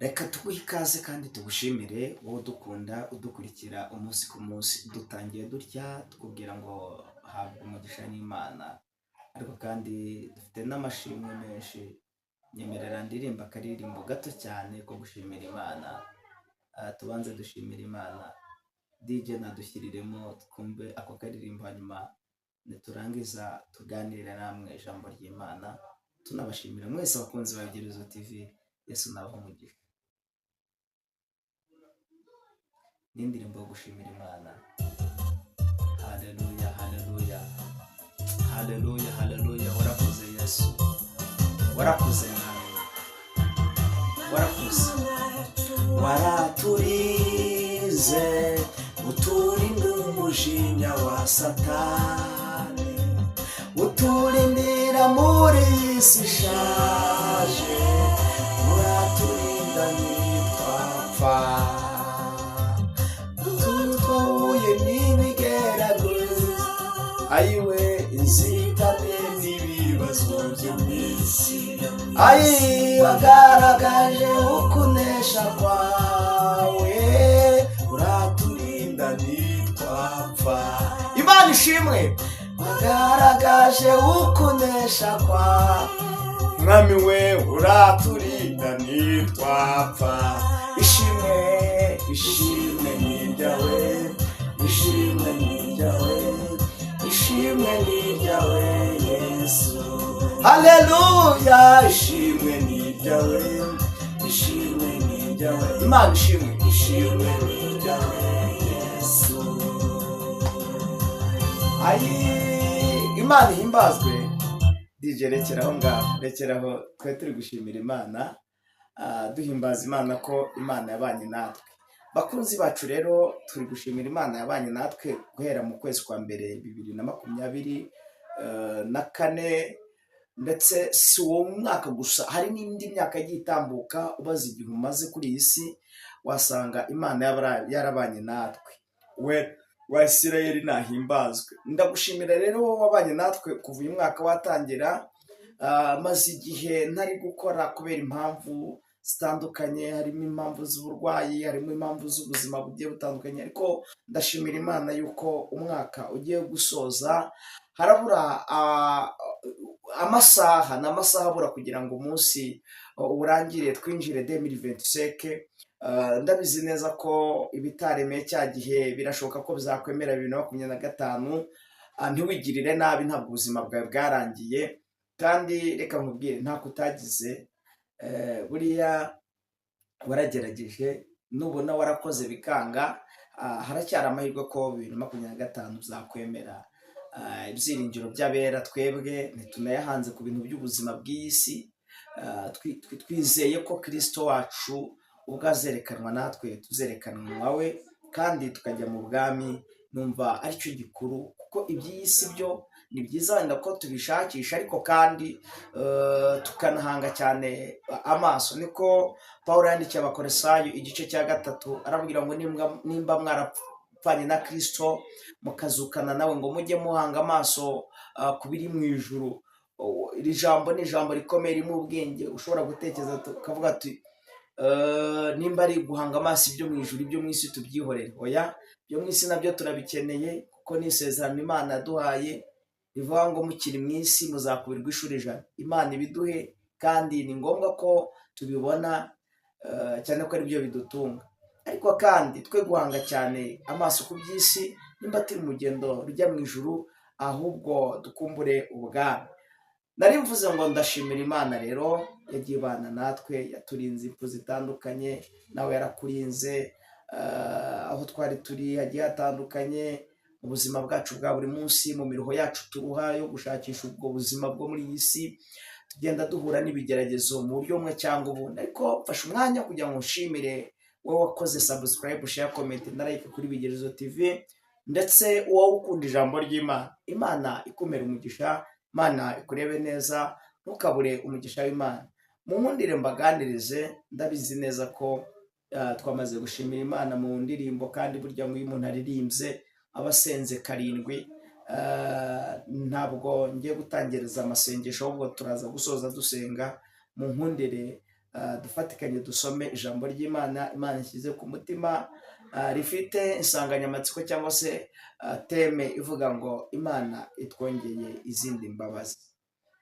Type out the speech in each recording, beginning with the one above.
Reka tuguhe ikaze kandi tugushimire wowe udukunda, udukurikira umunsi ku munsi. Dutangiye dutya tukubwira ngo habwa umugisha n'Imana, ariko kandi dufite n'amashimwe menshi. Nyemerera ndirimba akaririmbo gato cyane ko gushimira Imana. Tubanze dushimire Imana. DJ nadushyiriremo twumve ako karirimbo, hanyuma niturangiza tuganire namwe ijambo ry'Imana, tunabashimira mwese abakunzi ba Ibyerezo TV. Yesu nabahe umugisha. N'indirimbo yo gushimira Imana. Haleluya, haleluya, haleluya, haleluya! Warakoze Yesu, warakoze Mwami, warakoze. Waraturinze, uturinda umujinya wa Satani, uturindira muri iyi si ishaje, uraturinda ntitwapfa. Twahuye n'ibigeragezo, ayiwe, inzitane n'ibibazo byo mu isi, ayi, wagaragaje ukunesha kwawe, uraturinda ntitwapfa. Imana ishimwe. Wagaragaje ukunesha kwawe, Mwami we, uraturinda ntitwapfa. Ishimwe, ishimwe ni iryawe, ishimwe ni iryawe, ishimwe ni iryawe Yesu. Haleluya! Ishimwe ni iryawe, ishimwe ni iryawe. Imana ishimwe. Ishimwe ni iryawe Yesu. Ayi, Imana ihimbazwe. DJ, rekeraho ngaho, rekeraho. Twari turi gushimira Imana, duhimbaza Imana ko Imana yabanye natwe. Bakunzi bacu rero, turi gushimira Imana yabanye natwe guhera mu kwezi kwa mbere 2024, ndetse si uwo mwaka gusa, hari n'indi myaka yagiye itambuka. Ubaze igihe umaze kuri iyi si, wasanga Imana yarabanye natwe. We wa Isirayeli nahimbazwe. Ndagushimira rero wowe wabanye natwe kuva uyu mwaka watangira. Maze igihe ntari gukora kubera impamvu zitandukanye, harimo impamvu z'uburwayi, harimo impamvu z'ubuzima bugiye butandukanye, ariko ndashimira Imana yuko umwaka ugiye gusoza. Harabura amasaha n'amasaha abura kugira ngo umunsi urangire, twinjire 2025. Ndabizi neza ko ibitaremeye cya gihe birashoboka ko bizakwemera 2025. Ntiwigirire nabi, ntabwo ubuzima bwawe bwarangiye. Kandi reka nkubwire, ntako utagize. Buriya waragerageje, nubona warakoze bikanga, haracyari amahirwe ko 2025 uzakwemera. Ibyiringiro by'abera twebwe ntitunayahanze ku bintu by'ubuzima bw'iyi si. Twizeye ko Kirisito wacu ubwo azerekanwa, natwe tuzerekanwa we, kandi tukajya mu bwami. Numva aricyo gikuru, kuko iby'iyi si byo ni byiza wenda ko tubishakisha, ariko kandi tukanahanga cyane amaso. Niko Paul yandikiye Abakorosayo igice cya 3, arababwira ngo nimba mwarapfanye na Kirisito mukazukana nawe, ngo mujye muhanga amaso ku biri mu ijuru. Oh, iri jambo ni ijambo rikomeye ririmo ubwenge. Ushobora gutekereza ukavuga ati: "Nimba ari guhanga amaso ibyo mu ijuru, ibyo mu isi tubyihorere." Oya, ibyo mu isi nabyo turabikeneye, kuko ni isezerano Imana yaduhaye rivuga ngo mukiri mu isi muzakubirwa inshuro 100. Imana ibiduhe, kandi ni ngombwa ko tubibona, cyane ko ari byo bidutunga. Ariko kandi twe guhanga cyane amaso ku by'isi nimba turi mu rugendo rujya mu ijuru, ahubwo dukumbure ubwami. Nari mvuze ngo ndashimira Imana rero yagiye ibana natwe, yaturinze impfu zitandukanye, nawe yarakurinze. Aho twari turi hagiye hatandukanye mu buzima bwacu bwa buri munsi, mu miruho yacu turuha yo gushakisha ubwo buzima bwo muri iyi si, tugenda duhura n'ibigeragezo mu buryo bumwe cyangwa ubundi. Ariko mfashe umwanya kugira ngo nshimire wowe wakoze subscribe, share, comment na like kuri Bigerezo TV, ndetse wowe ukunda ijambo ry'Imana. Imana ikumera umugisha, Imana ikurebe neza, ntukabure umugisha w'Imana. Munkundire mbaganirize. Ndabizi neza ko twamaze gushimira Imana mu ndirimbo, kandi burya ngo iyo umuntu aririmbye aba asenze karindwi. Ntabwo ngiye gutangiriza amasengesho, ahubwo turaza gusoza dusenga. Munkundire. Dufatikanye dusome ijambo ry'Imana Imana ishyize ku mutima, rifite insanganyamatsiko cyangwa se thème ivuga ngo Imana itwongeye izindi mbabazi.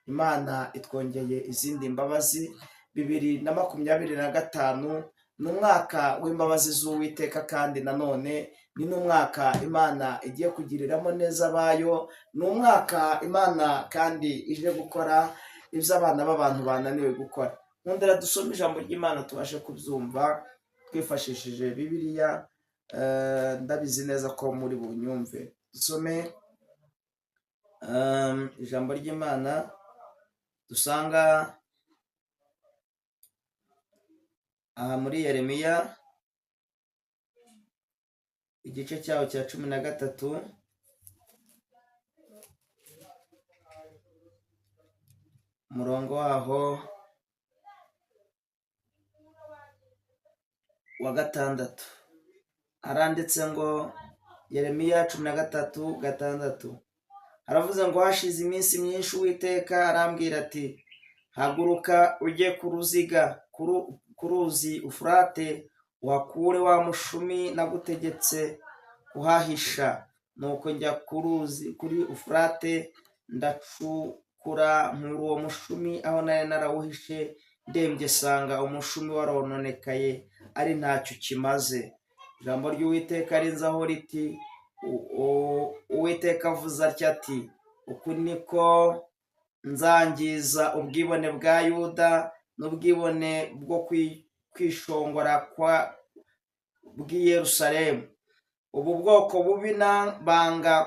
Imana itwongeye izindi mbabazi. 2025 ni umwaka w'imbabazi z'Uwiteka, kandi nanone ni n'umwaka Imana igiye kugiriramo neza abayo. Ni umwaka Imana kandi ije gukora ibyo abana b'abantu bananiwe gukora. Nkundira dusome ijambo ry'Imana tubashe kubyumva twifashishije Bibiliya. Ndabizi neza ko muri bunyumve. Dusome ijambo ry'Imana dusanga aha muri Yeremiya, igice cyaho cya 13, umurongo waho wa 6. Haranditse ngo Yeremiya 13:6, haravuze ngo hashize iminsi myinshi Uwiteka arambwira ati haguruka ujye ku ruziga ku ruzi Ufurate, uhakure wa mushumi nagutegetse kuhahisha. Nuko njya ku ruzi kuri Ufurate, ndacukura nkura uwo mushumi aho nari narawuhishe, ndembye sanga umushumi warononekaye ari ntacyo kimaze. Ijambo ry'Uwiteka rinzaho riti Uwiteka avuze atya ati uku niko nzangiza ubwibone bwa Yuda n'ubwibone bwo kwishongora kwa bw'i Yerusalemu. Ubu bwoko bubi na banga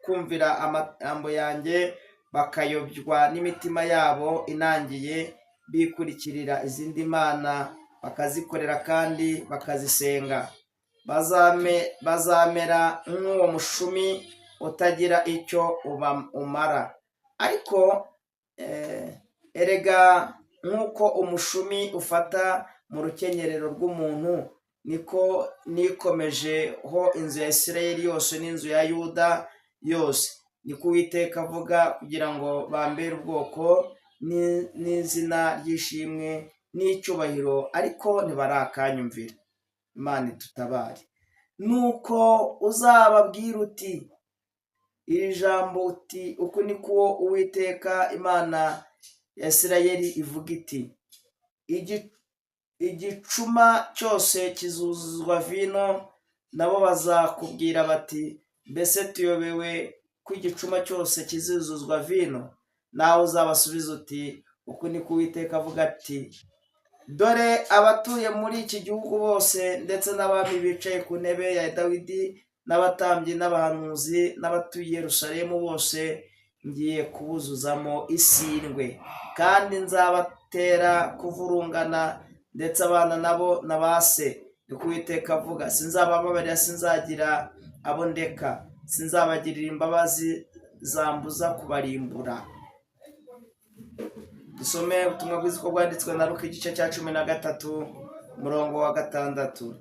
kumvira amagambo yanjye, bakayobywa n'imitima yabo inangiye, bikurikirira izindi mana bakazikorera kandi bakazisenga. Bazamera nk'uwo mushumi utagira icyo umara. Ariko erega nk'uko umushumi ufata mu rukenyerero rw'umuntu, niko nikomejeho inzu ya Isirayeli yose n'inzu ya Yuda yose, niko Uwiteka avuga, kugira ngo bambere ubwoko n'izina ry'ishimwe n'icyubahiro, ariko ntibarakanyumvira. Imana itutabare. Nuko uzababwira uti iri jambo uti uku niko Uwiteka Imana ya Isirayeli ivuga iti igicuma cyose kizuzuzwa vino, nabo bazakubwira bati mbese tuyobewe ko igicuma cyose kizuzuzwa vino? Nawe uzabasubiza uti uku niko Uwiteka avuga ati dore abatuye muri iki gihugu bose, ndetse n'abami bicaye ku ntebe ya Dawidi, n'abatambyi n'abahanuzi n'abatuye Yerusalemu bose, ngiye kubuzuzamo isindwe, kandi nzabatera kuvurungana, ndetse abana nabo na ba se, niko Uwiteka avuga. Sinzabababarira, sinzagira abo ndeka, sinzabagirira imbabazi zambuza kubarimbura. Dusome ubutumwa bwiza uko bwanditswe na Luka, igice cya 13, umurongo wa 6.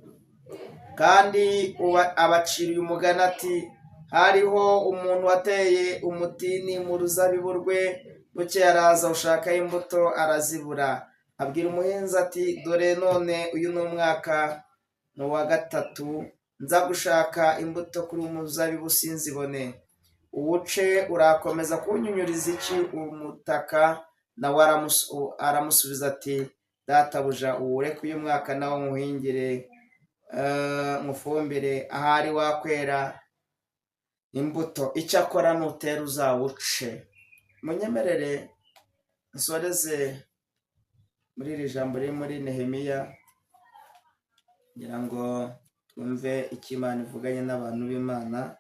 Kandi abaciriye umugani ati hariho umuntu wateye umutini mu ruzabibu rwe, bukeye araza ushaka imbuto arazibura. Abwira umuhinzi ati dore none uyu ni umwaka ni uwa 3 nza gushaka imbuto kuri umuzabibu sinzibone. Uwuce urakomeza kunyunyuriza iki umutaka? Nawe aramusubiza ati databuja, uwureke uyu mwaka nawo nkuhingire, nkufumbire, ahari wakwera imbuto, icyakora nutera uzawuce. Munyemerere nsoreze muri iri jambo riri muri Nehemiya, ngira ngo twumve icyo Imana ivuganye n'abantu b'Imana.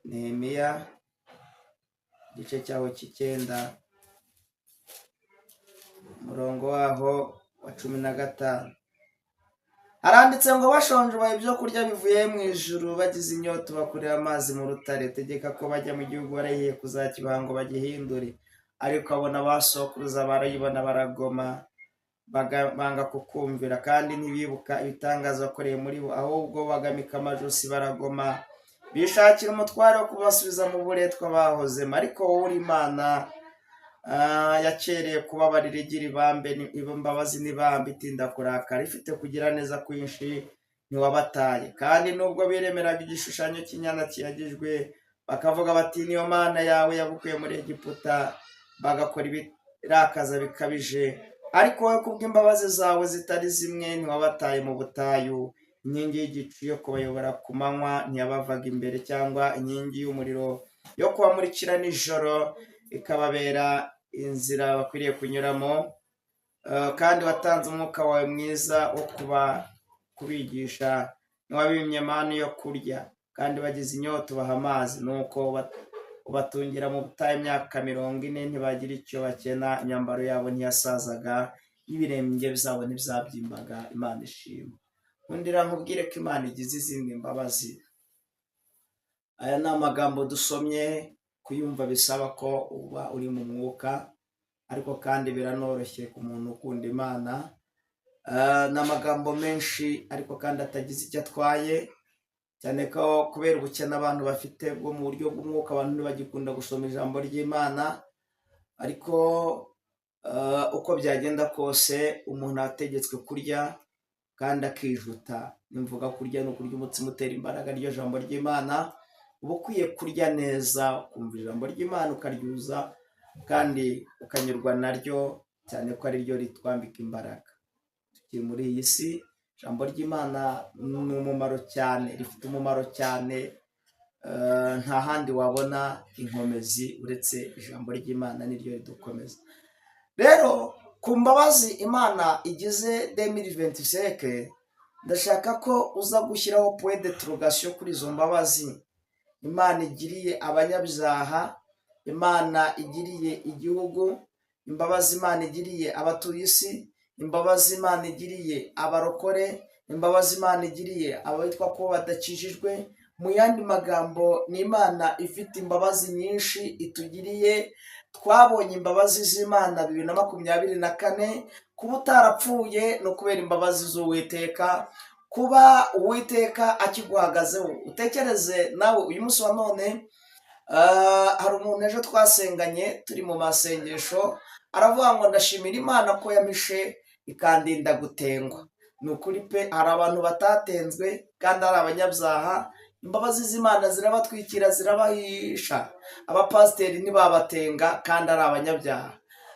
Nehemiya igice cyaho 9, umurongo waho wa 15. Haranditse ngo bashonje baha ibyo kurya bivuye mu ijuru, bagize inyota bakurira amazi mu rutare, tegeka ko bajya mu gihugu barahiye kuzakibaha ngo bagihindure. Ariko abona basokuruza barayibona baragoma, banga kukumvira, kandi ntibibuka ibitangaza wakoreye muri bo, ahubwo bagamika amajosi baragoma, bishakira umutware wo kubasubiza mu buretwa bahozemo. Ariko wowe uri Imana Yakereye kubabarira, igira ibambe, imbabazi n'ibambe, itinda kurakara, ifite kugira neza kwinshi, ntiwabataye. Kandi nubwo biremeraga igishushanyo cy'inyana kiyagijwe, bakavuga bati: 'Niyo mana yawe yagukuye muri Egiputa,' bagakora ibirakaza bikabije. Ariko wowe, kubw'imbabazi zawe zitari zimwe, ntiwabataye mu butayu. Inkingi y'igicu yo kubayobora ku manywa ntiyabavaga imbere, cyangwa inkingi y'umuriro yo kubamurikira nijoro, ikababera inzira bakwiriye kunyuramo. Kandi watanze umwuka wawe mwiza wo kubigisha, ntiwabimye manu yo kurya, kandi bagize inyota ubaha amazi. Nuko ubatungira mu butayu imyaka 40, ntibagira icyo bakena, imyambaro yabo ntiyasazaga, n'ibirenge byabo ntibyabyimbaga. Imana ishimwe. Nkundira nkubwire ko Imana igize izindi mbabazi. Aya ni amagambo dusomye, kuyumva bisaba ko uba uri mu mwuka, ariko kandi biranoroshye ku muntu ukunda Imana. Ni amagambo menshi ariko kandi atagize icyo atwaye, cyane ko kubera ubukene abantu bafite bwo mu buryo bw'umwuka, abantu ntibagikunda gusoma ijambo ry'Imana. Ariko uko byagenda kose, umuntu ategetswe kurya kandi akijuta. Nimvuga kurya, ni ukurya umutsima utera imbaraga, ryo jambo ry'Imana. Uba ukwiye kurya neza, ukumva ijambo ry'Imana, ukaryuza kandi ukanyurwa naryo, cyane ko ari ryo ritwambika imbaraga tukiri muri iyi si. Ijambo ry'Imana ni umumaro cyane, rifite umumaro cyane. Nta handi wabona inkomezi uretse ijambo ry'Imana, niryo ridukomeza. Rero ku mbabazi Imana igize 2025, ndashaka ko uza gushyiraho point d'interrogation kuri izo mbabazi Imana igiriye abanyabyaha, Imana igiriye igihugu, imbabazi Imana igiriye abatuye isi, imbabazi Imana igiriye abarokore, imbabazi Imana igiriye abitwa ko badakijijwe. Mu yandi magambo, ni Imana ifite imbabazi nyinshi itugiriye. Twabonye imbabazi z'Imana 2024. Kuba utarapfuye ni ukubera imbabazi z'Uwiteka, kuba Uwiteka akiguhagazeho. Utekereze nawe uyu munsi wa none, hari umuntu ejo twasenganye turi mu masengesho, aravuga ngo: 'Ndashimira Imana ko yampishe ikandinda gutengwa.' Ni ukuri pe, hari abantu batatenzwe kandi ari abanyabyaha. Imbabazi z'Imana zirabatwikira, zirabahisha, abapasiteri ntibabatenga kandi ari abanyabyaha.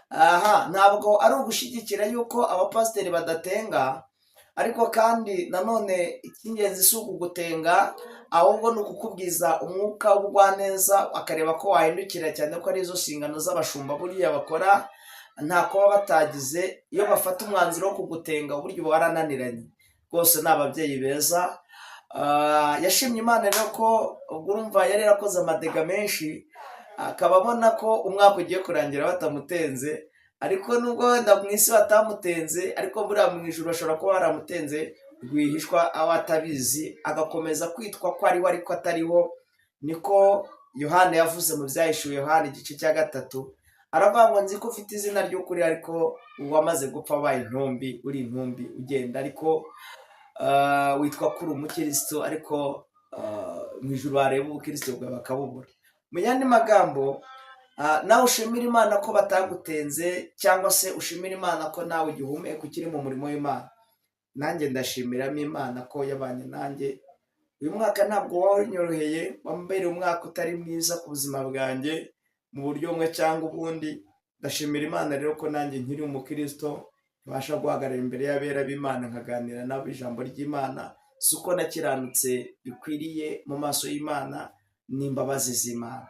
Aha ntabwo ari ugushyigikira yuko abapasiteri badatenga, ariko kandi nanone icy'ingenzi si ukugutenga, ahubwo ni ukukubwiza umwuka w'ubugwaneza, akareba ko wahindukira, cyane ko ari izo nshingano z'abashumba. Buriya bakora nta kuba batagize iyo bafata umwanzuro wo kugutenga, uburyo uba warananiranye rwose. Ni ababyeyi beza. Yashimye Imana rero ko ubwo urumva yari yarakoze amadega menshi, akaba abona ko umwaka ugiye kurangira batamutenze. Ariko nubwo wenda mu isi batamutenze, ariko buriya mu ijuru bashobora kuba baramutenze rwihishwa aho atabizi, agakomeza kwitwa ko ariho ariko atariho. Niko Yohana yavuze mu Byahishuwe Yohana igice cya 3, aravuga ngo: 'Nzi ko ufite izina ry'ukuri, ariko uwamaze gupfa wabaye intumbi, uri intumbi ugenda, ariko witwa ko uri umukristo, ariko mu ijuru bareba ubukristo bwawe bakabubura.' Mu yandi magambo, nawe ushimira Imana ko batagutenze, cyangwa se ushimira Imana ko nawe ugihumeka, ukiri mu murimo w'Imana. Nanjye ndashimiramo Imana ko yabanye nanjye uyu mwaka. Ntabwo wanyoroheye, wambereye umwaka utari mwiza ku buzima bwanjye mu buryo bumwe cyangwa ubundi. Ndashimira Imana rero ko nanjye nkiri umukristo, nkabasha guhagarara imbere y'abera b'Imana, nkaganira nabo ijambo ry'Imana. Si uko nakiranutse bikwiriye mu maso y'Imana, n'imbabazi z'Imana.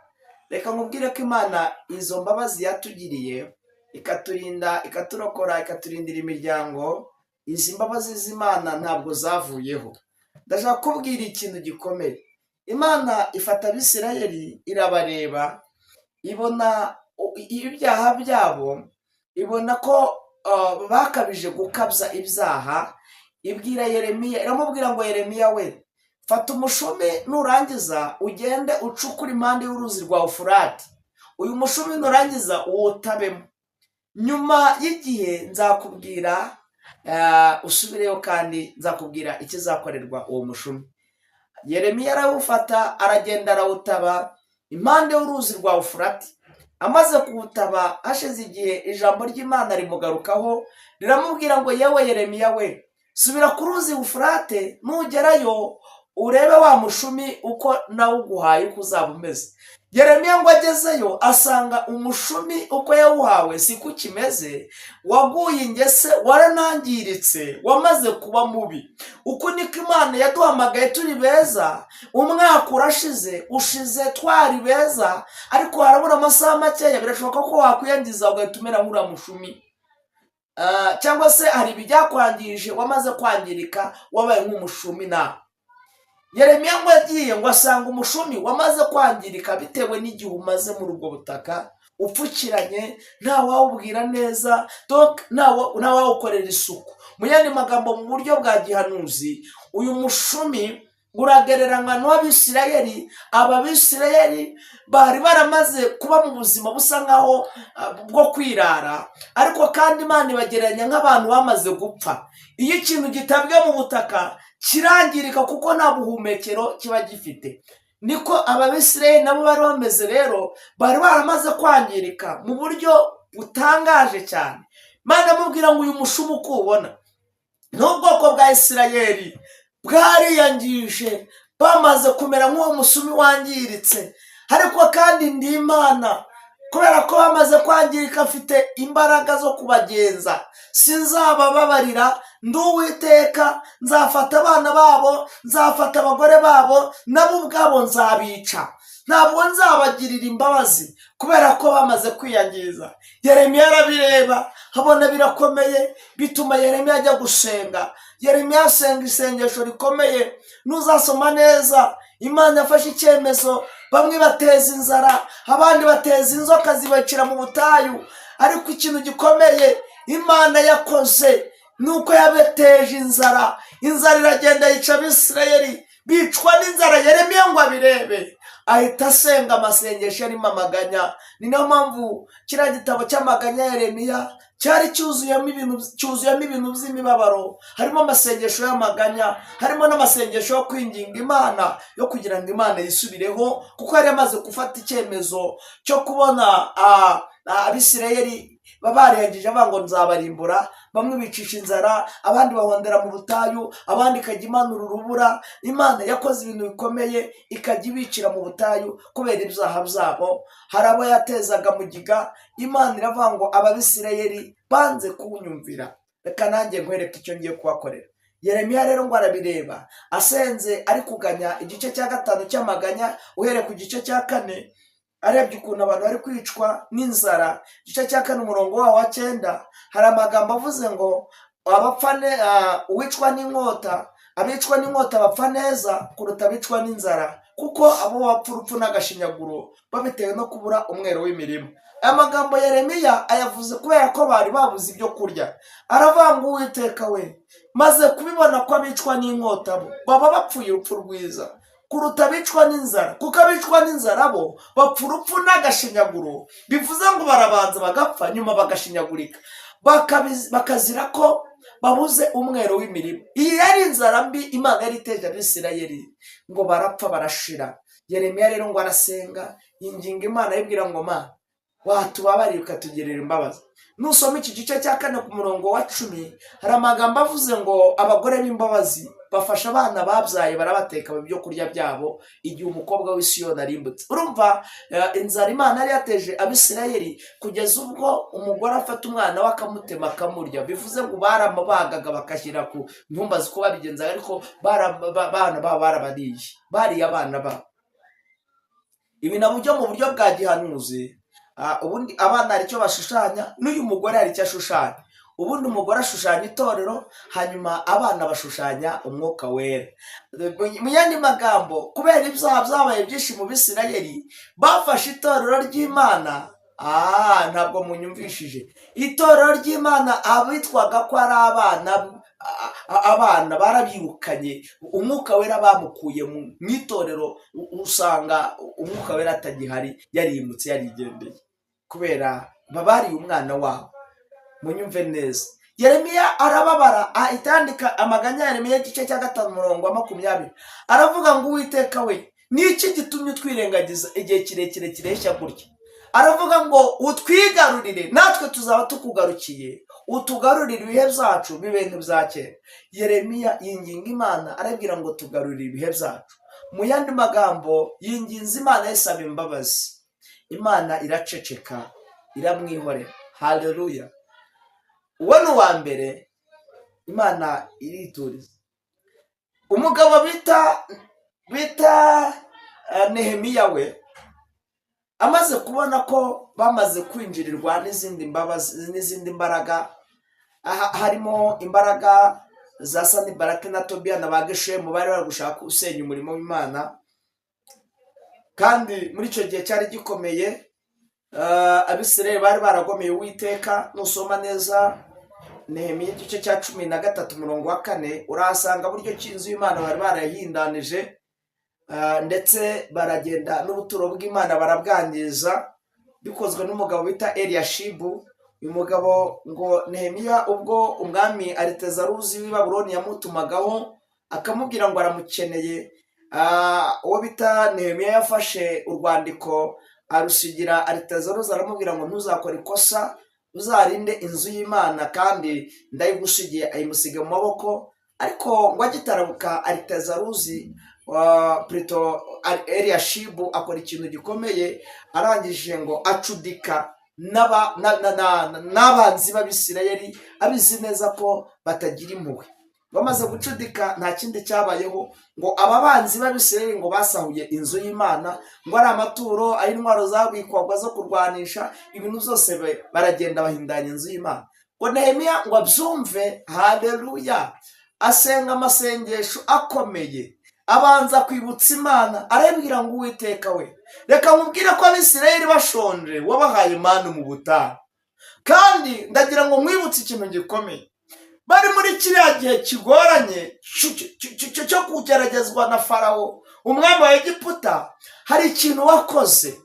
Reka nkubwire ko Imana izo mbabazi yatugiriye, ikaturinda, ikaturokora, ikaturindira imiryango, izi mbabazi z'Imana ntabwo zavuyeho. Ndashaka kubwira ikintu gikomeye. Imana ifata Abisirayeli, irabareba, ibona ibyaha byabo, ibona ko bakabije gukabya ibyaha. Ibwira Yeremiya, iramubwira ngo: 'Yeremiya we, fata umushumi, nurangiza ugende ucukure impande y'uruzi rwa Ufurati. Uyu mushumi nurangiza uwutabemo. Nyuma y'igihe nzakubwira usubireyo, kandi nzakubwira ikizakorerwa uwo mushumi.' Yeremiya arawufata, aragenda, arawutaba impande y'uruzi rwa Ufurati. Amaze kuwutaba, hashize igihe, ijambo ry'Imana rimugarukaho, riramubwira ngo: "Yewe Yeremiya we, subira ku ruzi Ufurate, nugerayo urebe wa mushumi uko nawuguhaye uko uzaba umeze." Yeremiya ngo agezeyo asanga umushumi uko yawuhawe siko ukimeze, waguye ingese, waranangiritse, wamaze kuba mubi. Uku niko Imana yaduhamagaye turi beza. Umwaka urashize, ushize twari beza, ariko harabura amasaha makeya, birashoboka ko wakwiyangiza ugahita umera nk'uriya mushumi. Cyangwa se hari ibyakwangije, wamaze kwangirika, wabaye nk'umushumi nawe. Yeremiya ngo yagiye, ngo asanga umushumi wamaze kwangirika bitewe n'igihe umaze muri ubwo butaka upfukiranye, nta wawubwira neza, donc nta wawukorera isuku. Mu yandi magambo, mu buryo bwa gihanuzi, uyu mushumi uragereranywa n'uw'Abisirayeli. Aba Bisirayeli bari baramaze kuba mu buzima busa nkaho bwo kwirara, ariko kandi Imana ibagereranya nk'abantu bamaze gupfa. Iyo ikintu gitabwe mu butaka kirangirika kuko nta buhumekero kiba gifite. Niko aba Bisirayeli nabo bari bameze. Rero bari baramaze kwangirika mu buryo butangaje cyane. Imana amubwira ngo uyu mushumi uko uwubona n'ubwoko bwa Isirayeli bwariyangije, bamaze kumera nk'uwo musumi wangiritse. Ariko kandi ndi Imana, kubera ko bamaze kwangirika mfite imbaraga zo kubagenza, sinzabababarira. Ndi Uwiteka, nzafata abana babo, nzafata abagore babo, nabo ubwabo nzabica, ntabwo nzabagirira imbabazi kubera ko bamaze kwiyangiza. Yeremiya arabireba, abona birakomeye, bituma Yeremiya ajya gusenga. Yeremiya asenga isengesho rikomeye. Nuzasoma neza, Imana yafashe icyemezo, bamwe bateza inzara, abandi bateza inzoka zibacira mu butayu. Ariko ikintu gikomeye Imana yakoze ni uko yabateje inzara. Inzara iragenda yica Abisirayeli, bicwa n'inzara. Yeremiya ngo abirebe, ahita asenga amasengesho arimo amaganya. Ni nayo mpamvu kiriya gitabo cy'amaganya ya Yeremiya cyari cyuzuyemo ibintu by'imibabaro. Harimo amasengesho y'amaganya, harimo n'amasengesho yo kwinginga Imana, yo kugira ngo Imana yisubireho, kuko yari yamaze gufata icyemezo cyo kubona Abisirayeli barengije, avuga ngo nzabarimbura. Bamwe bicisha inzara, abandi bahondera mu butayu, abandi ikajya imanura urubura. Imana yakoze ibintu bikomeye, ikajya ibicira mu butayu kubera ibyaha byabo. Hari abo yatezaga mugiga. Imana iravuga ngo: "Ababisirayeli banze kunyumvira, reka nanjye nkwereke icyo ngiye kubakorera." Yeremiya rero ngo arabireba, asenze ari kuganya, igice cya gatanu cy'amaganya, uhereye ku gice cya kane, arebye ukuntu abantu bari kwicwa n'inzara. Igice cya kane, umurongo wawo wa 9, hari amagambo avuze ngo abapfa uwicwa n'inkota, abicwa n'inkota bapfa neza kuruta abicwa n'inzara, kuko abo bapfa urupfu n'agashinyaguro babitewe no kubura umwero w'imirima. Aya magambo Yeremiya ayavuze kubera ko bari babuze ibyo kurya. Aravuga ngo: "Uwiteka we, maze kubibona ko abicwa n'inkota bo baba bapfuye urupfu rwiza kuruta abicwa n'inzara, kuko abicwa n'inzara bo bapfa urupfu n'agashinyaguro." Bivuze ngo barabanza bagapfa, nyuma bagashinyagurika, bakazira ko babuze umwero w'imirima. Iyi yari inzara mbi Imana yari iteje Abisirayeli, ngo barapfa barashira. Yeremiya rero ngo arasenga, yinginga Imana, ayibwira ngo: "Ma watubabariye ukatugirira imbabazi." Nusoma iki gice cya kane, ku murongo wa 10, hari amagambo avuze ngo abagore b'imbabazi bafasha abana babyaye, barabateka mu byo kurya byabo igihe umukobwa w'i Siyoni arimbutse. Urumva inzara Imana yari yateje Abisirayeli, kugeza ubwo umugore afata umwana we akamutema akamurya. Bivuze ngo baramubagaga bakashyira ku ntumbazi uko babigenzaga, ariko abana babo barabariye, bariye abana babo. Ibi nabyo mu buryo bwa gihanuzi, ubundi abana hari icyo bashushanya, n'uyu mugore hari icyo ashushanya. Ubundi umugore ashushanya itorero, hanyuma abana bashushanya Umwuka Wera. Mu yandi magambo, kubera ibyaha byabaye byinshi mu Bisirayeli, bafashe itorero ry'Imana. Ntabwo munyumvishije. Itorero ry'Imana, abitwaga ko ari abana, abana barabirukanye. Umwuka Wera bamukuye mu itorero, usanga Umwuka Wera atagihari, yarimutse, yarigendeye, kubera babariye umwana wabo. Munyumve neza, Yeremiya arababara, ahita yandika amaganya ya Yeremiya, igice cya gatanu, umurongo wa 20. Aravuga ngo: "Uwiteka we, ni iki gitumye utwirengagiza igihe kirekire kireshya gutya?" Aravuga ngo utwigarurire, natwe tuzaba tukugarukiye, utugarurire ibihe byacu bibe nk'ibya kera. Yeremiya yinginga Imana, arabwira ngo tugarurire ibihe byacu. Mu yandi magambo, yinginze Imana yisaba imbabazi. Imana iraceceka, iramwihorera. Haleluya! Uwo ni uwa mbere. Imana irituriza. Umugabo bita Nehemiya we amaze kubona ko bamaze kwinjirirwa n'izindi mbabazi n'izindi mbaraga, aha harimo imbaraga za Sanibalati na Tobiya na ba Geshemu bari bari gushaka gusenya umurimo w'Imana. Kandi muri icyo gihe cyari gikomeye, Abisirayeli bari baragomeye Uwiteka. Nusoma neza Nehemiya igice cya 13 umurongo wa 4, urahasanga buryo ki inzu y'Imana bari barayihindanije, ndetse baragenda n'ubuturo bw'Imana barabwangiza, bikozwe n'umugabo bita Eliyashibu. Uyu mugabo ngo Nehemiya, ubwo umwami Aritezeruzi w'i Babuloni yamutumagaho akamubwira ngo aramukeneye, uwo bita Nehemiya yafashe urwandiko arusigira Aritezeruzi, aramubwira ngo ntuzakore ikosa, uzarinde inzu y'Imana kandi ndayigusigiye. Ayimusiga mu maboko. Ariko ngo agitarabuka, Aritezeruzi, plutôt Eliyashibu, akora ikintu gikomeye. Arangije ngo acudika n'abanzi b'Abisirayeli, abizi neza ko batagira impuhwe. Bamaze gucudika, nta kindi cyabayeho, ngo aba banzi b'Abisirayeli ngo basahuye inzu y'Imana, ngo ari amaturo, ay'intwaro zabikwagwa zo kurwanisha, ibintu byose baragenda bahindanya inzu y'Imana. Ngo Nehemiya ngo abyumve, haleluya, asenga amasengesho akomeye, abanza kwibutsa Imana, arabwira ngo Uwiteka we, reka nkubwire ko Abisirayeli bashonje wabahaye manu mu butayu. Kandi ndagira ngo nkwibutse ikintu gikomeye: bari muri kiriya gihe kigoranye cyo kugeragezwa na Farawo, umwami wa Egiputa, hari ikintu wakoze: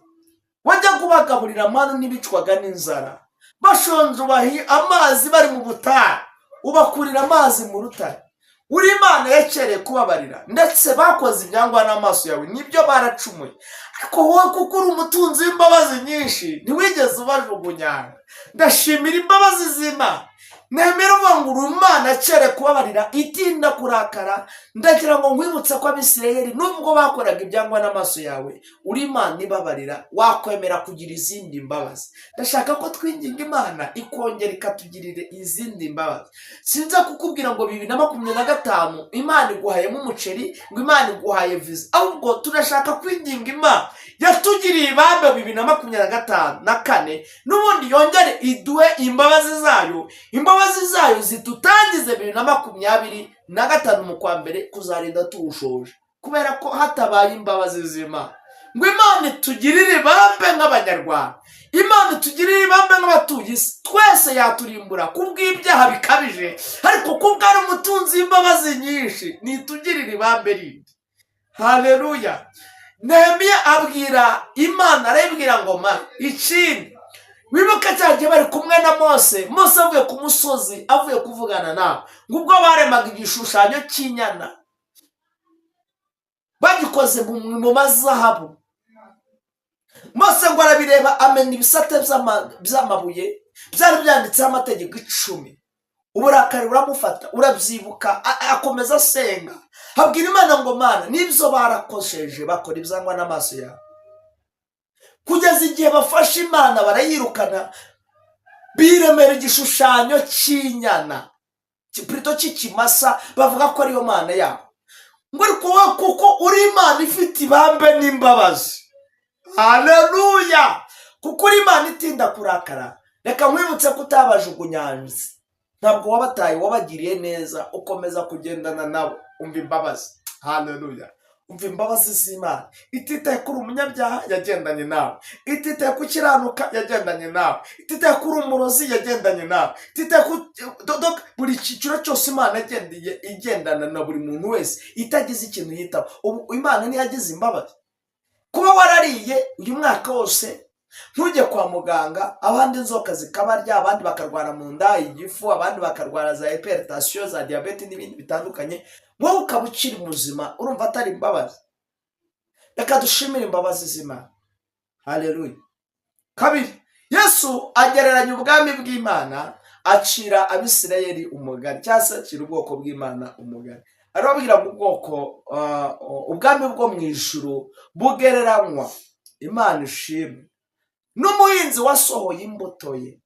wajya kubagaburira manu, ntibicwaga n'inzara. Bashonje ubaha amazi, bari mu butayu ubakurira amazi mu rutare. Uri Imana yakereye kubabarira, ndetse bakoze ibyangwa n'amaso yawe, nibyo, baracumuye, ariko wowe kuko uri umutunzi w'imbabazi nyinshi ntiwigeze ubajugunya. Ndashimira imbabazi z'Imana. Nemera uvuga ngo uri Imana yakereye kubabarira, itinda kurakara. Ndagira ngo nkwibutse ko Abisirayeli nubwo bakoraga ibyangwa n'amaso yawe, uri Imana ibabarira, wakwemera kugira izindi mbabazi. Ndashaka ko twinginga Imana ikongera ikatugirira izindi mbabazi. Sinza kukubwira ngo 2025 Imana iguhayemo umuceri, ngo Imana iguhaye viza, ahubwo turashaka kwinginga Imana yatugiriye ibambe 2025 na kane, n'ubundi yongere iduhe imbabazi zayo, imbabazi zayo zidutangize 2025 mu kwa mbere kuzarinda tuwushoje. Kubera ko hatabaye imbabazi z'Imana, ngo Imana itugirire ibambe nk'Abanyarwanda, Imana itugirire ibambe nk'abatuye isi twese, yaturimbura kubw'ibyaha bikabije. Ariko kubwo ari umutunzi w'imbabazi nyinshi, nitugirire ibambe rindi. Haleluya! Nehemiya abwira Imana, arayibwira ngo ma ikindi wibuke cya gihe bari kumwe na Mose, Mose avuye ku musozi, avuye kuvugana nawe, ngo ubwo baremaga igishushanyo cy'inyana bagikoze mu mazahabu, Mose ngo arabireba, amena ibisate by'amabuye byari byanditseho amategeko 10. Uburakari buramufata. Urabyibuka, akomeza asenga, abwira Imana ngo Mana, n'ibyo barakosheje, bakora ibyangwa n'amaso yawe, kugeza igihe bafashe Imana barayirukana, biremera igishushanyo cy'inyana, plutôt cy'ikimasa, bavuga ko ariyo Mana yabo. Ngo ariko wowe kuko uri Imana ifite ibambe n'imbabazi, haleluya, kuko uri Imana itinda kurakara, reka nkwibutse ko utabajugunyanze, ntabwo wabataye, wabagiriye neza, ukomeza kugendana nabo. Umva imbabazi, haleluya! Umva imbabazi z'Imana: ititaye ko uri umunyabyaha yagendanye nawe, ititaye ko ukiranuka yagendanye nawe, ititaye ko uri umurozi yagendanye nawe, ititaye ko buri cyiciro cyose Imana yagendeye igendana na buri muntu wese itagize ikintu yitaho. Ubu Imana ntiyagize imbabazi? Kuba warariye uyu mwaka wose ntujye kwa muganga, abandi inzoka zikabarya, abandi bakarwara mu nda, igifu, abandi bakarwara za hypertension, za diyabete n'ibindi bitandukanye, wowe ukaba ukiri muzima, urumva atari imbabazi? Reka dushimire imbabazi z'Imana. Haleluya! Kabiri, Yesu agereranya ubwami bw'Imana, acira Abisirayeli umugani, cyangwa se acira ubwoko bw'Imana umugani. Arababwira ngo ubwoko, ubwami bwo mu ijuru bugereranywa, Imana ishimwe, n'umuhinzi wasohoye imbuto ye,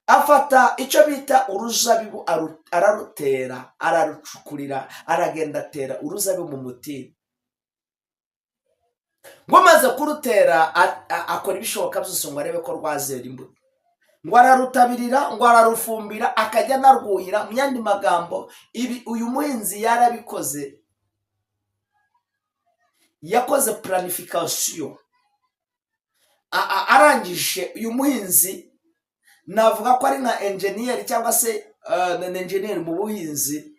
afata icyo bita uruzabibu, ararutera, ararucukurira, aragenda atera uruzabibu mu mutini. Ngo amaze kurutera, akora ibishoboka byose ngo arebe ko rwazera imbuto. Ngo ararutabirira, ngo ararufumbira, akajya anarwuhira. Mu yandi magambo, ibi uyu muhinzi yarabikoze, yakoze planification. Arangije, uyu muhinzi navuga ko ari nka enjeniyeri, cyangwa se ni enjeniyeri mu buhinzi,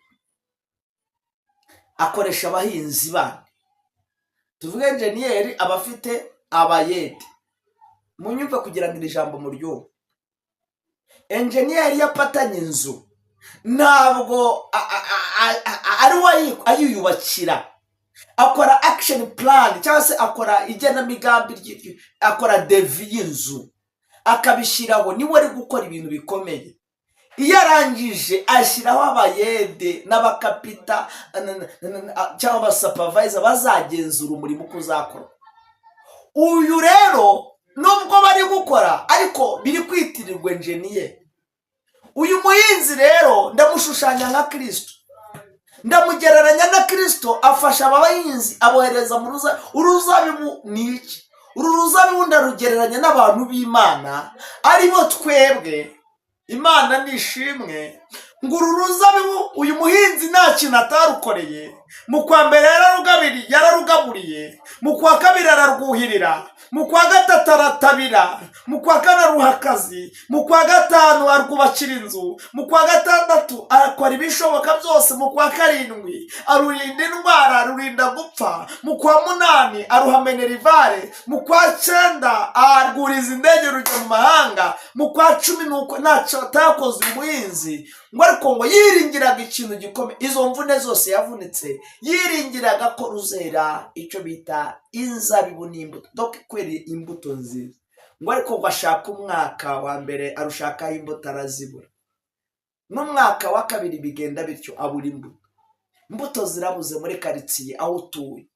akoresha abahinzi bandi. Tuvuge enjeniyeri aba afite abayede. Munyumve kugira ngo iri jambo muryumve. Enjeniyeri iyo apatanye inzu, ntabwo ari we ayiyubakira. Akora action plan, cyangwa se akora igenamigambi, akora devis y'inzu, akabishyiraho. Niwe ari gukora ibintu bikomeye. Iyo arangije, ashyiraho abayede n'abakapita cyangwa aba supervisor bazagenzura umurimo uko uzakorwa. Uyu rero, nubwo bari gukora, ariko biri kwitirirwa enjeniyeri. Uyu muhinzi rero ndamushushanya nka Kirisito, ndamugereranya na Kirisito. Afasha aba bahinzi, abohereza mu uruzabibu. Ni iki? Uru ruzabibu ndarugereranya n'abantu b'Imana, aribo twebwe. Imana ni ishimwe. Ngo uru ruzabibu, uyu muhinzi nta kintu atarukoreye. Mu kwa mbere yararugaburiye, mu kwa kabiri ararwuhirira, mu kwa gatatu aratabira, mu kwa kane aruha akazi, mu kwa gatanu arwubakira inzu, mu kwa gatandatu arakora ibishoboka byose, mu kwa karindwi arurinda indwara, arurinda gupfa, mu kwa munani aruha minerval, mu kwa cyenda arwuriza indege rujya mu mahanga, mu kwa 10 nuko ntacyo atakoze uyu muhinzi. Ngo ariko ngo yiringiraga ikintu gikomeye. Izo mvune zose yavunitse, yiringiraga ko ruzera icyo bita inzabibu n'imbuto, donc kwera imbuto nziza. Ngo ariko ngo ashaka umwaka wa mbere, arushakaho imbuto, arazibura. N'umwaka wa kabiri bigenda bityo, abura imbuto. Imbuto zirabuze muri karitsiye aho utuye,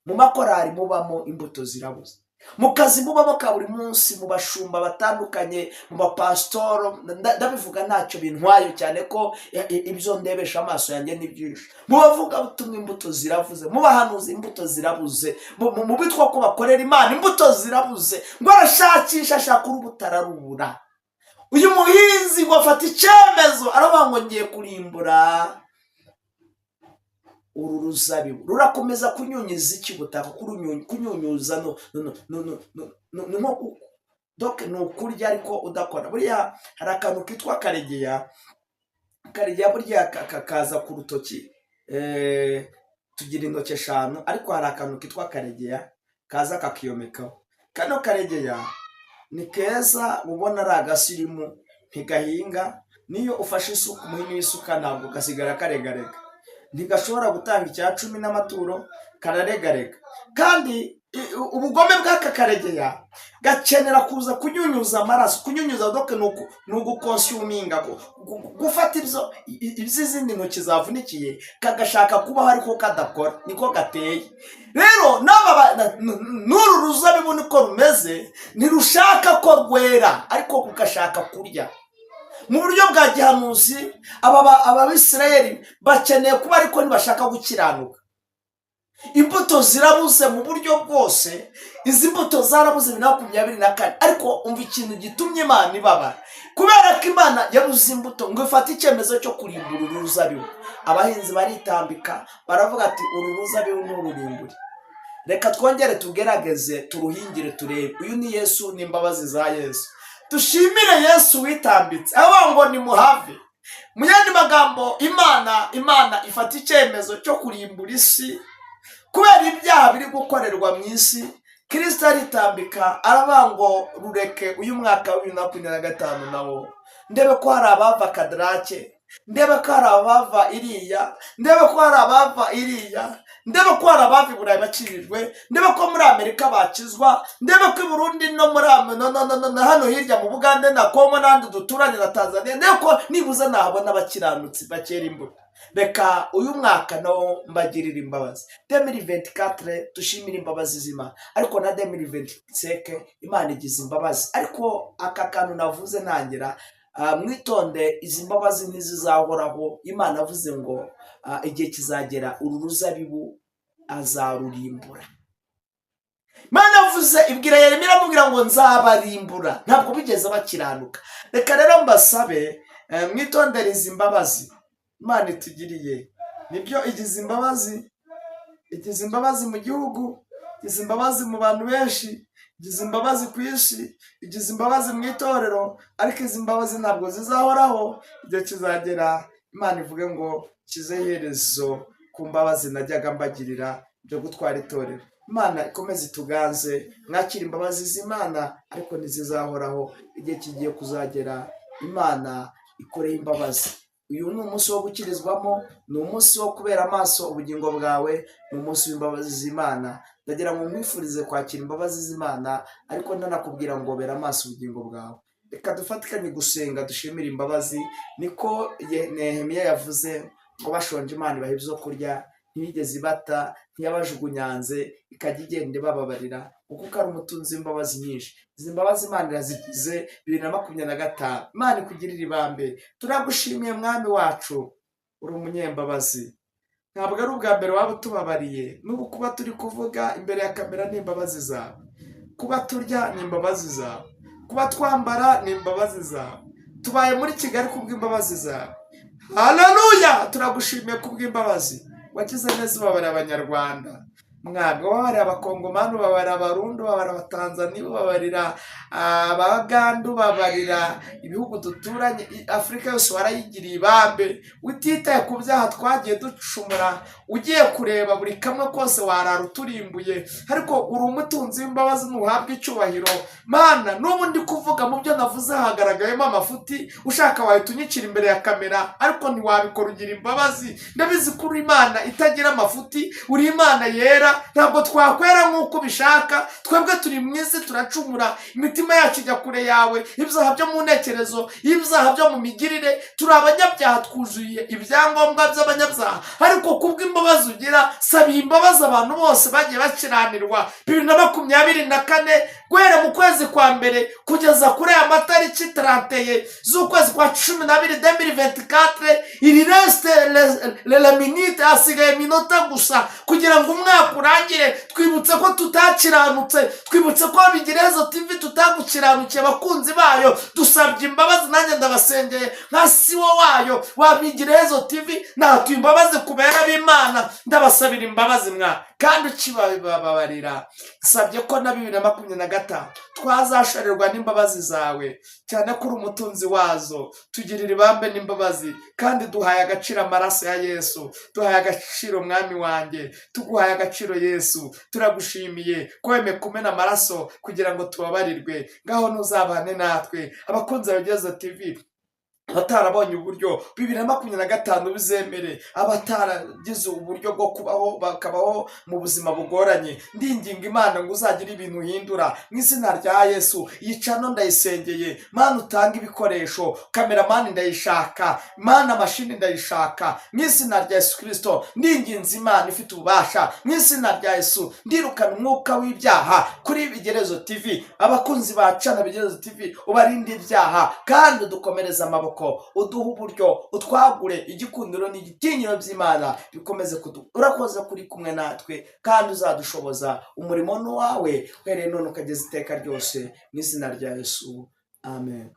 mu makorari mubamo, imbuto zirabuze mu kazi mubamo ka buri munsi, mu bashumba batandukanye, mu bapasitoro. Ndabivuga ntacyo bintwaye, cyane ko ibyo ndebesha amaso yanjye ni byinshi. Mu bavugabutumwa imbuto zirabuze, mu bahanuzi imbuto zirabuze, mu bitwa ko bakorera Imana imbuto zirabuze. Ngo arashakisha, ashaka urubuto, ararubura. Uyu muhinzi ngo afata icyemezo, aravuga ngo ngiye kurimbura uru ruzabibu. Rurakomeza kunyunyuza iki? Butaka. Kunyunyuza no ni nko donc ni ukurya ariko udakora. Buriya hari akantu kitwa karegeya. Karegeya burya kaza ku rutoki. Tugira intoki eshanu, ariko hari akantu kitwa karegeya kaza kakiyomekaho. Kano karegeya ni keza, ubona ari agasirimu, ntigahinga. Niyo ufashe isuka, umuhini w'isuka, ntabwo gasigara karegarega. Ntigashobora gutanga icya cumi n'amaturo, kararegarega. Kandi ubugome bw'aka karegeya, gakenera kuza kunyunyuza amaraso. Kunyunyuza donc ni ugukonsuminga, gufata ibyo iby'izindi ntoki zavunikiye, kagashaka kubaho ariko kadakora. Niko gateye rero. N'aba n'uru ruzabibu niko rumeze. Ntirushaka ko rwera, ariko rugashaka kurya. Mu buryo bwa gihanuzi, aba Bisirayeli bakeneye kuba, ariko ntibashaka gukiranuka. Imbuto zirabuze mu buryo bwose. Izi mbuto zarabuze 2024. Ariko umva ikintu gitumye Imana ibabara. Kubera ko Imana yabuze imbuto, ngo ifate icyemezo cyo kurimbura uru ruzabibu. Abahinzi baritambika, baravuga ati: "Uru ruzabibu ntururimbure, reka twongere tugerageze turuhingire turebe." Uyu ni Yesu n'imbabazi za Yesu. Dushimire Yesu witambitse, avuga ngo nimuhave. Mu yandi magambo, Imana ifata icyemezo cyo kurimbura isi kubera ibyaha biri gukorerwa mu isi. Kirisita aritambika, aravuga ngo rureke uyu mwaka wa 2025 nawo, ndebe ko hari abava Kadarake, ndebe ko hari abava iriya, ndebe ko hari abava iriya. Ndebe ko hari abava i Burayi bakirijwe, ndebe ko muri Amerika bakizwa, ndebe ko i Burundi no muri no hano hirya mu Bugande na Kongo n'ahandi duturanye na Tanzania, ndebe ko nibuze nahabona abakiranutsi bakera imbuto. Reka uyu mwaka nawo mbagirire imbabazi. 2024 dushimire imbabazi z'Imana, ariko na 2025 Imana igize imbabazi. Ariko aka kantu navuze ntangira, mwitonde, izi mbabazi ntizizahoraho. Imana avuze ngo igihe kizagera uru ruzabibu azarurimbura. Imana yavuze, ibwira Yeremiya, iramubwira ngo nzabarimbura. Ntabwo bigeze bakiranuka. Reka rero mbasabe, mwitondere izi mbabazi Imana itugiriye. Nibyo, igize imbabazi, igize imbabazi mu gihugu, igize imbabazi mu bantu benshi, igize imbabazi ku isi, igize imbabazi mu itorero. Ariko izi mbabazi ntabwo zizahoraho. Igihe kizagera Imana ivuge ngo nshyize iherezo ku mbabazi najyaga mbagirira byo gutwara itorero. Imana ikomeze ituganze. Mwakira imbabazi z'Imana, ariko ntizizahoraho. Igihe kigiye kuzagera Imana ikoreye imbabazi. Uyu ni umunsi wo gukirizwamo, ni umunsi wo kubera amaso ubugingo bwawe, ni umunsi w'imbabazi z'Imana. Ndagira ngo nkwifurize kwakira imbabazi z'Imana, ariko ndanakubwira ngo bera amaso ubugingo bwawe. Reka dufatikanye gusenga, dushimire imbabazi. Niko Nehemiya yavuze ngo bashonje Imana ibaha ibyo kurya, ntiyigeze ibata, ntiyabajugunyanze, ikajya igenda ibababarira kuko ari umutunzi w'imbabazi nyinshi. Izi mbabazi Imana irazigize 2025. Imana ikugirire ibambe. Turagushimiye, Mwami wacu, uri umunyembabazi. Ntabwo ari ubwa mbere waba utubabariye. N'ubu kuba turi kuvuga imbere ya kamera ni imbabazi zawe, kuba turya ni imbabazi zawe, kuba twambara ni imbabazi zawe. Tubaye muri Kigali kubw'imbabazi zawe. Haleluya! Turagushimiye kubw'imbabazi wagize neza, ubabarira Abanyarwanda, Mwami, ubabarira Abakongomani, ubabarira Abarundi, ubabarira Abatanzaniya, ubabarira Abaganda, ubabarira ibihugu duturanye. Afurika yose warayigiriye ibambe, utitaye ku byaha twagiye ducumura. Ugiye kureba buri kamwe kose warara uturimbuye, ariko uri umutunzi w'imbabazi, ntuhabwe icyubahiro. Mana, n'ubu ndi kuvuga, mu byo navuze hagaragayemo amafuti. Ushaka wahita unyicira imbere ya kamera, ariko ntiwabikora, ugira imbabazi. Ndabizi ko uri Imana itagira amafuti, uri Imana yera. Ntabwo twakwera nk'uko ubishaka. Twebwe turi mu isi, turacumura, imitima yacu ijya kure yawe, ibyaha byo mu ntekerezo, ibyaha byo mu migirire. Turi abanyabyaha, twuzuye ibyangombwa by'abanyabyaha. Ariko kubw'imbabazi ugira, sabiye imbabazi abantu bose bagiye bakiranirwa 2024, guhera mu kwezi kwa mbere kugeza kuri aya matariki 31 z'ukwezi kwa 12 2024. Il reste les minutes, hasigaye minota gusa kugira ngo umwaka urangire. Twibutse ko tutakiranutse, twibutse ko Bigirezo TV tutagukiranukiye. Abakunzi bayo dusabye imbabazi. Nanjye ndabasengeye nka CEO wayo wa Bigirezo TV, natuye imbabazi ku bera b'Imana. Ndabasabira imbabazi mwa, kandi ukibababarira. Nsabye ko na 2025 twazashorerwa n'imbabazi zawe, cyane ko uri umutunzi wazo. Tugirira ibambe n'imbabazi, kandi duhaye agaciro amaraso ya Yesu. Duhaye agaciro, Mwami wanjye, tuguhaye agaciro Yesu. Turagushimiye ko wemeye kumena amaraso kugira ngo tubabarirwe. Ngaho ntuzabane natwe. Abakunzi ba Bigirezo TV abatarabonye uburyo, 2025 bizemere. Abataragize uburyo bwo kubaho, bakabaho mu buzima bugoranye, ndinginga Imana ngo uzagire ibintu uhindura mu izina rya Yesu. Iyi channel ndayisengeye. Mana, utanga ibikoresho, cameraman ndayishaka. Mana, mashini ndayishaka mu izina rya Yesu Kirisito. Ndinginze Imana ifite ububasha mu izina rya Yesu. Ndirukana umwuka w'ibyaha kuri Bigerezo TV. Abakunzi ba channel Bigerezo TV, ubarinde ibyaha kandi udukomereze amaboko, uduhe uburyo, utwagure. Igikundiro n'igitinyiro by'Imana bikomeze kudu. Urakoze kuri kumwe natwe kandi uzadushoboza umurimo n'uwawe, uhereye none ukageza iteka ryose, mu izina rya Yesu, amen.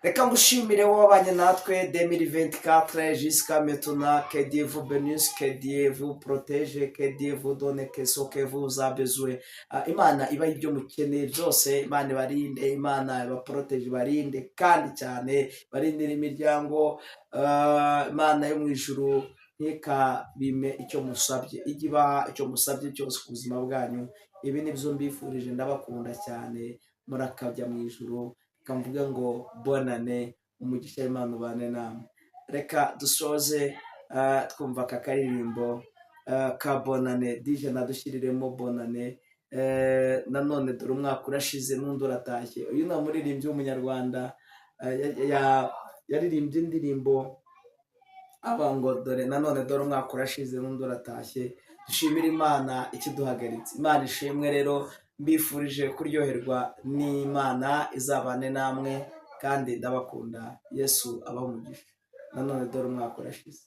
Reka ngushimire wowe wabanye natwe 2024 jusqu'à maintenant. Que Dieu vous bénisse, que Dieu vous protège, que Dieu vous donne que ce que vous avez besoin. Imana ibaha ibyo mukeneye byose, Imana ibarinde, Imana ibaporoteje, ibarinde kandi cyane barindire imiryango. Imana yo mu ijuru ntikabime icyo musabye, ijye ibaha icyo musabye cyose ku buzima bwanyu. Ibi ni byo mbifurije. Ndabakunda cyane, murakabya mu ijuru. Reka mvuge ngo bonane, umugisha w'Imana ubane namwe. Reka dusoze twumva aka karirimbo. ka bonane. DJ nadushyiriremo bonane. Nanone dore umwaka urashize n'undi uratashye. Uyu ni umuririmbyi w'umunyarwanda, yaririmbye indirimbo aba ngo dore nanone dore umwaka urashize n'undi uratashye, dushimire Imana ikiduhagaritse. Imana ishimwe. Rero mbifurije kuryoherwa n'Imana, izabane namwe kandi ndabakunda. Yesu abahe umugisha. Nanone dore umwaka urashize.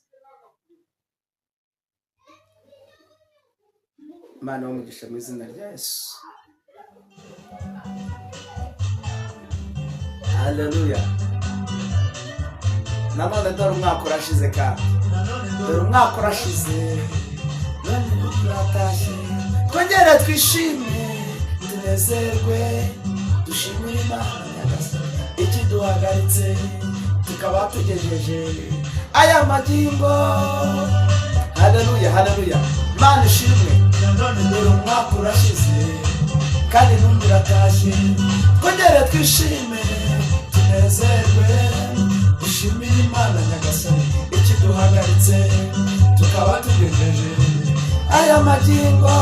Imana ibahe umugisha mu izina rya Yesu. Haleluya. Nanone dore umwaka urashize, kandi dore umwaka urashize none turatashye, twongere twishime tunezerwe, dushimire Imana Nyagasani ikiduhagaritse tukaba tugejeje aya magingo. Haleluya, haleluya. Imana ishimwe. Dore umwaka urashize kandi n'undi uratashye, twongere twishime tunezerwe, dushimire Imana Nyagasani ikiduhagaritse tukaba tugejeje aya magingo.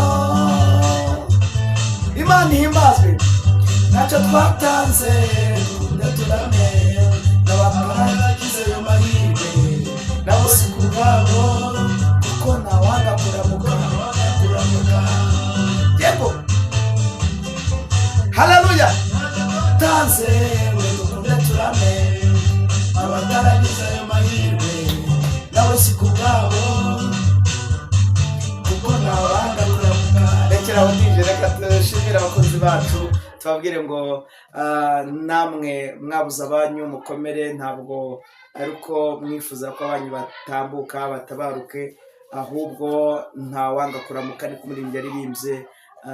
Imana ihimbazwe. Ntacyo twatanze dukunde turame, n'abataragize ayo mahirwe nabo si ku bwabo, kuko ntawanga kuramuka kuramuka. Yego, haleluya. Tanze ngo dukunde turame, abataragize ayo mahirwe nabo si ku bwabo, kuko ntawanga kuramuka. Rekera aho DJ, reka dushimire abakunzi bacu, tubabwire ngo namwe mwabuze abanyu mukomere. Ntabwo ari uko mwifuza ko abanyu batambuka batabaruke, ahubwo ntawanga kuramuka, niko umuririmbyi yaririmbye.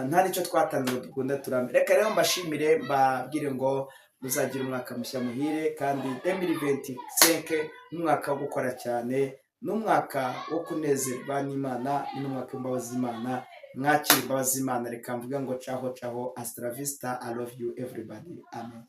Nta nicyo twatanze ngo dukunde turame. Reka rero mbashimire, mbabwire ngo muzagira umwaka mushya muhire, kandi 2025 n'umwaka wo gukora cyane, n'umwaka wo kunezerwa n'Imana, n'umwaka w'imbabazi z'Imana. Mwakire imbabazi z'Imana. Reka mvuge ngo caho caho, hasta la vista, I love you everybody, amen.